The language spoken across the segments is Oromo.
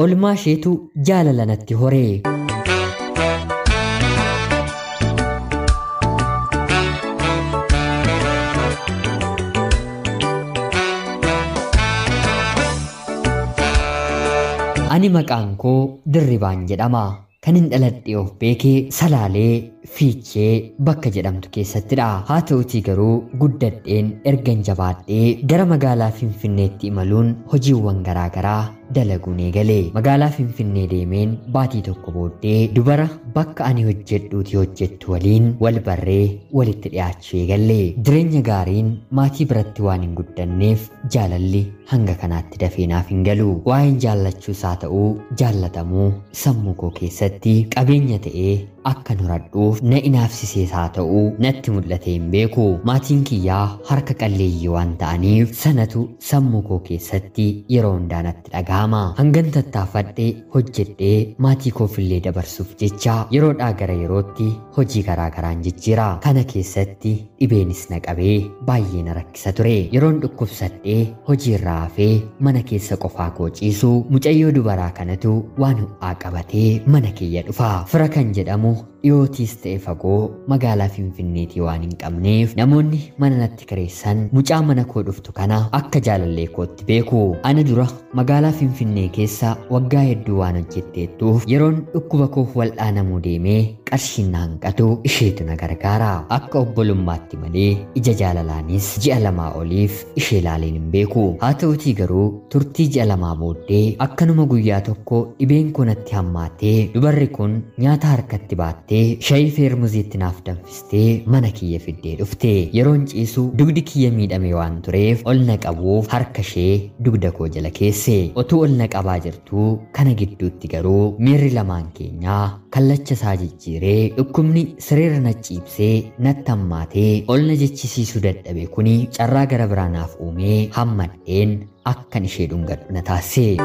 Olmaa isheetu jaalala natti horee. Ani maqaan koo Dirribaan jedhama. Kan hin dhaladhe of beekee Salaalee Fiichee bakka jedhamtu keessattidha. Haa ta'utii garuu guddadheen ergan jabaadhee gara magaalaa Finfinneetti imaluun hojiiwwan garaagaraa dalaguun eegale. Magaalaa Finfinnee deemeen baatii tokko booddee dubara bakka ani hojjedhuuti hojjettu waliin wal barree walitti dhiyaachuu eegalle. Jireenya gaariin maatii biratti waan hin guddanneef jaalalli hanga kanaatti dafee naaf hin galu. Waa'een jaallachuus haa ta'uu jaallatamuu sammuu koo keessatti qabeenya ta'ee akkan horadhuuf na inaafsisees haa ta'uu natti mul'ate hin beeku. Maatiin kiyyaa harka qalleeyyii waan ta'aniif sanatu sammuu koo keessatti yeroo hundaa natti dhaga'ama. Hangan tattaafadhe hojjedhee maatii koofillee dabarsuuf jecha yeroodhaa gara yerootti hojii garaa garaan jijjiira. Kana keessatti dhibeenis na qabee baay'ee na rakkisa ture. Yeroon dhukkubsadhee hojii irraa hafee mana keessa qofaa koo ciisu mucayyoo dubaraa kanatu waan ho'aa qabatee mana kiyya dhufa. Fira kan jedhamu dhiyootiis ta'e fagoo magaalaa Finfinneetii waan hin qabneef namoonni mana natti kireessan mucaa mana koo dhuftu kana akka jaalallee kootti beeku. Ana dura magaalaa Finfinnee keessa waggaa hedduu waan hojjetteettuuf yeroon dhukkuba koof wal'aanamuu deemee qarshiin na hanqatu isheetu na gargaara. Akka obbolummaatti malee ija jaalalaanis ji'a lamaa oliif ishee ilaaleen hin beeku. Haa ta'utii garuu turtii ji'a lamaa booddee akkanuma guyyaa tokko dhibeen koo natti hammaattee dubarri kun nyaata harkatti baattee shayii feermuziitti naaf danfistee mana kiyya fiddee dhufte. Yeroon ciisu dugdi kiyya miidhame waan tureef ol na qabuuf harka ishee dugda koo jala keesse. Otuu ol na qabaa jirtuu kana gidduutti garuu miirri lamaan keenyaa kallacha isaa jijjiiree dhukkubni sireera na ciibsee natti hammaatee ol na jechisiisuu dadhabe kuni carraa gara biraa naaf uumee hammadheen akkan ishee dhungadhu na taasise.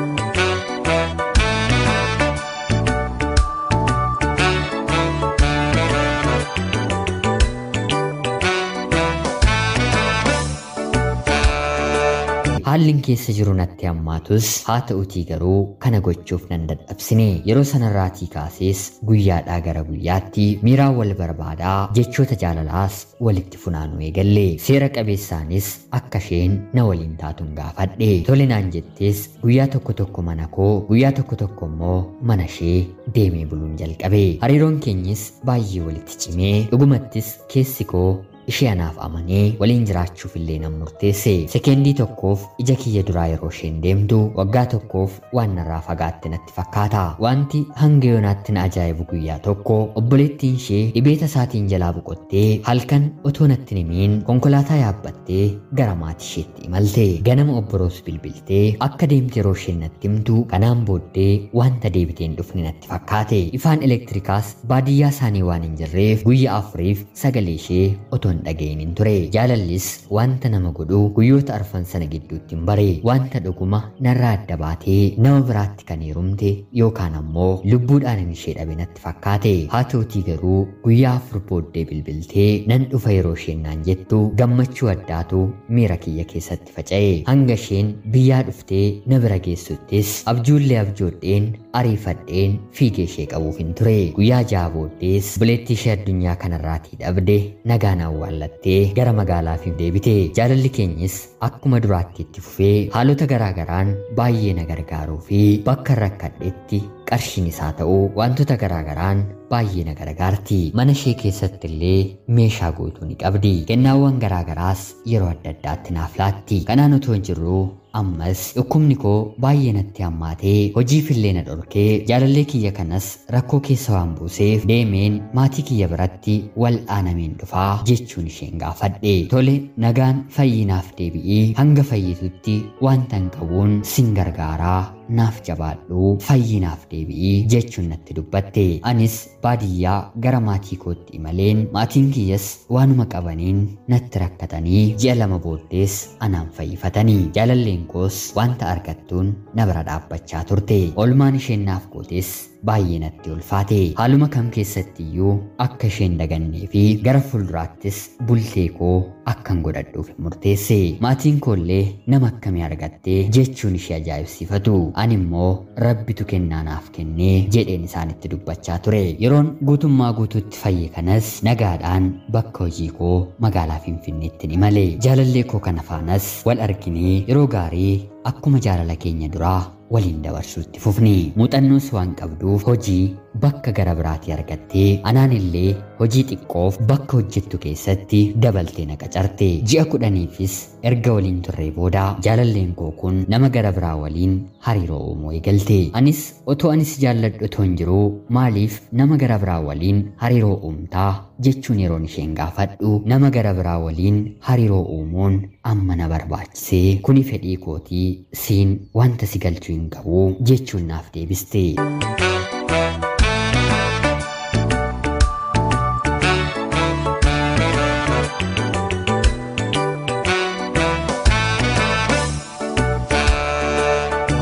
Haalli keessa jiru natti hammaatus haa ta'utii garuu kana gochuuf nan dadhabsine. Yeroo sanarraatii kaasees guyyaadhaa gara guyyaatti miiraan wal barbaadaa jechoota jaalalaas walitti funaanuu eegalle. Seera qabeessaanis akka isheen na waliin taatuun gaafadhe. Tole naan jettees guyyaa tokko tokko mana koo guyyaa tokko tokko immoo mana ishee deemee buluun jalqabe. Hariiroon keenyis baay'ee walitti cimee dhugumattis keessi koo ishee anaaf amanee waliin jiraachuuf illee nan murteesse. Sekeendii tokkoof ija kiyya duraa yeroo isheen deemtu waggaa tokkoof waan narraa fagaatte natti fakkaata. Wanti hanga yoonaatti na ajaa'ibu guyyaa tokko obboleettiin ishee dhibeeta isaatiin jalaa boqottee halkan otoo natti himiin konkolaataa yaabbattee gara maatii isheetti imalte. Ganama obboroos bilbiltee akka deemte yeroo isheen natti himtu kanaan booddee wanta deebitee hin dhufne natti fakkaate. Ifaan elektirikaas baadiyyaa isaanii waan hin jirreef guyyaa afuriif sagalee ishee otoo hin dhagahin hin ture. Jaalallis wanta nama godhu guyyoota arfan sana gidduutti hin bare. Wanta dhuguma narraa adda baatee nama biraatti kan heerumte yookaan ammoo lubbuudhaan hin ishee dhabe natti fakkaate. Haa ta'utii garuu guyyaa afur booddee bilbiltee nan dhufa yeroo isheen naan jettu gammachuu addaatu miira kiyya keessatti faca'e. Hanga isheen biyyaa dhuftee na bira geessuttis abjuullee abjoodheen ariifadheen fiigee ishee qabuuf hin ture. Guyyaa ja'a booddees buleettii ishee addunyaa kanarraatii dhabde nagaan awwaallattee gara magaalaaf deebite. Jaalalli keenyis akkuma duraatti itti fufee haalota garaagaraan baay'ee na gargaaruu fi bakka rakkadhetti qarshiin isaa ta'uu wantoota garaagaraan baay'ee na gargaarti. Mana ishee keessatti illee meeshaa guutuu ni qabdi. Kennaawwan garaagaraas yeroo adda addaatti naaf laatti. Kanaan otoo hin jirruu ammas dhukkubni koo baay'ee natti hammaatee hojiif illee na dhorkee jaalallee kiyya kanas rakkoo keessa waan buuseef deemeen maatii kiyya biratti wal'aanameen dhufaa jechuun isheen gaafadhe. Tole nagaan fayyinaaf deebi'ii hanga fayyitutti wanta hin qabuun sin gargaaraa naaf jabaadhu fayyinaaf deebi'ii jechuun natti dubbatte. Anis baadiyyaa gara maatii kootti imaleen maatiin kiyyas waanuma qabaniin natti rakkatanii ji'a lama booddees anaan fayyifatanii. Jaalalleen koos wanta argattuun na bira dhaabbachaa turte. Olmaan isheen naaf gootes baay'ee natti ulfaate. Haaluma kam keessatti iyyuu akka isheen dagannee fi gara fuulduraattis bultee koo akkan godhadhuuf murteesse. Maatiin koollee nama akkamii argattee jechuun ishee ajaa'ibsiifatu. Ani immoo rabbitu kennaa naaf kennee jedheen isaanitti dubbachaa ture. Yeroon guutummaa guutuutti fayye kanas nagaadhaan bakka hojii koo magaalaa Finfinneetti ni male. Jaalallee koo kana faanas wal arginee yeroo gaarii akkuma jaalala keenya duraa waliin dabarsuutti fufni. Muuxannoos waan qabduuf hojii bakka gara biraatii argattee anaan illee hojii xiqqoof bakka hojjettu keessatti dabaltee na qacarte. Ji'a 10fis erga waliin turree booda jaalalleen koo kun nama gara biraa waliin hariiroo uumuu eegalte. Anis otoo anis jaalladhu otoo hin jiruu maaliif nama gara biraa waliin hariiroo uumtaa jechuun yeroon isheen gaafadhu nama gara biraa waliin hariiroo uumuun amma na barbaachisee kuni fedhii kootii siin wanta si galchuu hin qabu jechuun naaf deebiste.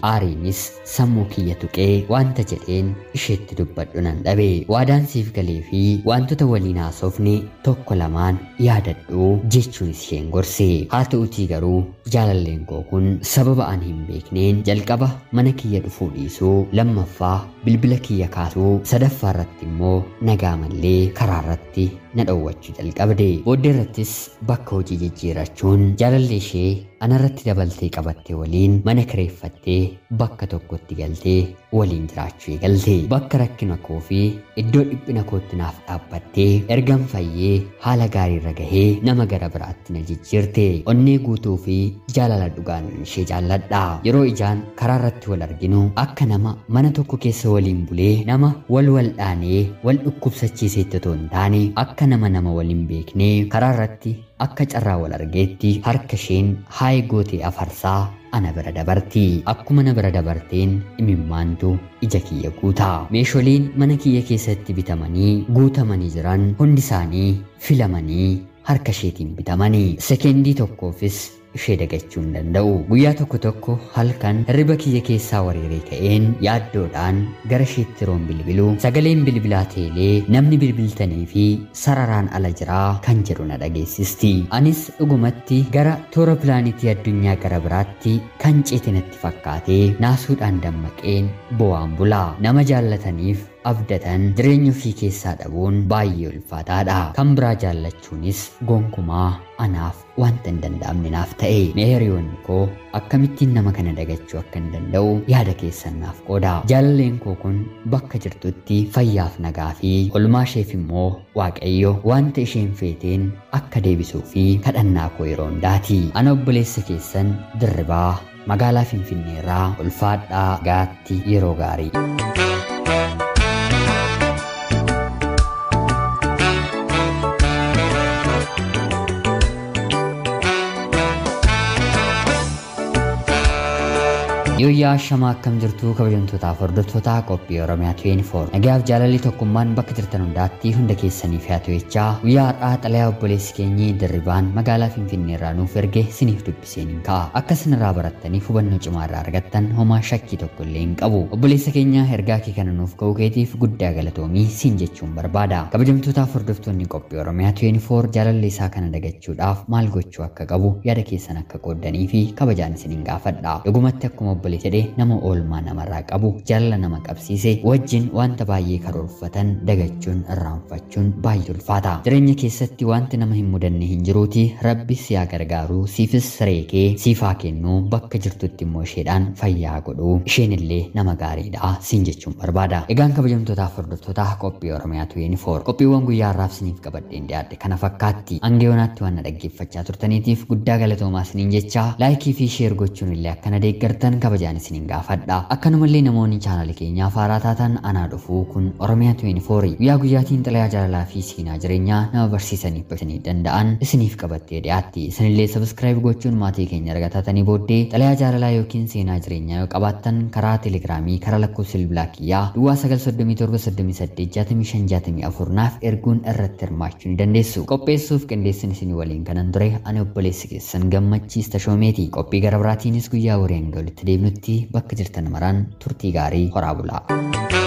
Aariinis sammuu kiyya tuqee wanta jedheen isheetti dubbadhu nan dhabe. Waadaan siif galee fi wantoota waliin haasofne tokko lamaan yaadadhu jechuun isheen gorse. Haa ta'utii garuu jaalalleen koo kun sababa ani hin beekneen jalqaba mana kiyya dhufuu dhiisuu, lammaffaa bilbila kiyya kaasuu, sadaffaa irratti immoo nagaa mallee karaa irratti na dhowwachuu jalqabde. Booddee irrattis bakka hojii jijjiirachuun jaalallee ishee anarratti dabaltee qabatte waliin mana kireeffattee bakka tokkotti galtee waliin jiraachuu eegalte. Bakka rakkina koo fi iddoo dhiphina kootti naaf dhaabbattee ergan fayyee haala gaarii irra gahee nama gara biraatti na jijjiirte. Onnee guutuu fi jaalala dhugaan ishee jaalladha. Yeroo ijaan karaa irratti wal arginu akka nama mana tokko keessa waliin bulee nama wal wal dhaanee wal dhukkubsachiisetti otoo hin taane akka nama nama waliin beeknee karaa irratti akka carraa wal argeetti harka isheen haay gootee afarsaa ana bira dabarti. Akkuma na bira dabarteen imimmaantu ija kiyya guuta. Meesholiin mana kiyya keessatti bitamanii guutamanii jiran hundi isaanii filamanii harka isheetiin bitamanii. Sekendii tokkoofis ishee dagachuu hin danda'u. Guyyaa tokko tokko halkan hirriba kiyya keessaa wareeree ka'een yaaddoodhaan gara isheetti yeroon bilbilu sagaleen bilbilaa teelee namni bilbiltanii fi sararaan ala jiraa kan jedhu na dhageessisti. Anis dhugumatti gara toora pilaanitii addunyaa gara biraatti kan ceete natti fakkaatee naasuudhaan dammaqeen bo'aan bula. Nama jaallataniif abdatan jireenya ofii keessaa dhabuun baay'ee ulfaataadha. Kan biraa jaallachuunis gonkumaa anaaf wanta hin danda'amne naaf ta'e. Mee hiriyoonni koo akkamittiin nama kana dagachuu akka hin danda'u yaada keessan naaf qooda. Jaalalleen koo kun bakka jirtutti fayyaaf nagaa fi olmaa isheef immoo Waaqayyo wanta isheen feeteen akka deebisuu fi kadhannaa koo yeroo hundaati. Ana obboleessa keessan Dirribaa magaalaa Finfinneerraa ulfaadhaa gaatti yeroo gaarii. Yooyyaa shamaa akkam jirtu kabajamtootaaf hordoftoota qophii Oromiyaa 24. Nagayaaf jaalalli tokkummaan bakka jirtan hundaatti hunda keessaniif haa ta'u jechaa guyyaa har'aa xalayaa obboleessi keenyi Dirribaan magaalaa Finfinnee irraa nuuf erge siniif dubbiseen hin ka'a. Akka isinirraa barattaniif hubannoo cimaa irraa argattan homaa shakkii tokko illee hin qabu. Obboleessa keenya ergaa kee kana nuuf ga'uu keetiif guddaa galatoomii siin jechuun barbaada. Kabajamtootaaf hordoftoonni qophii Oromiyaa 24 jaalalli isaa kana dagachuudhaaf maal gochuu akka qabu yaada keessan akka qooddanii fi kabajaan isiniin gaafadha. Dhugumatti akkuma obboleessi jedhee nama oolmaa namarraa qabu jaalala nama qabsiise wajjin wanta baay'ee karoorfatan dagachuun irraanfachuun baay'ee ulfaata. Jireenya keessatti wanti nama hin mudanne hin jiruuti. Rabbi si haa gargaaru, siifis siree kee siif haa kennu, bakka jirtutti immoo isheedhaan fayyaa godhu, isheen illee nama gaariidha siin jechuun barbaada. Egaan kabajamtootaaf hordoftoota qophii Oromiyaa 24 qophiiwwan guyyaa har'aaf isiniif qabadheen dhiyaadhe kana fakkaatti. Hanga yoonaatti waan na dhaggeeffachaa turtaniitiif guddaa galatoomaa isiniin jecha laayikii fi sheer gochuun illee akkana deeggartan kabajaan isiniin gaafadha. Akkanumallee namoonni chaanala keenyaaf haaraa taatan anaa dhufuu kun Oromiyaa 24 guyyaa guyyaatiin xalayaa jaalalaa fi seenaa jireenyaa nama barsiisaniif barsiisanii danda'an isiniif qabattee dhiyaatti. Isinillee sabiskiraayib gochuun maatii keenya argatatanii booddee xalayaa jaalalaa yookiin seenaa jireenyaa yoo qabaattan karaa telegiraamii karaa lakkoofsa bilbilaa kiyyaa duwwaa 937 38 65 64 naaf erguun irratti hirmaachuu ni dandeessu. Qopheessuuf qindeessin isinii waliin kanan ture ani obboleessi keessan Gammachiis Tashoomeeti. Qophii gara biraatiinis guyyaa wareen walitti deebinutti bakka jirtan maraan turtii gaarii horaa bulaa.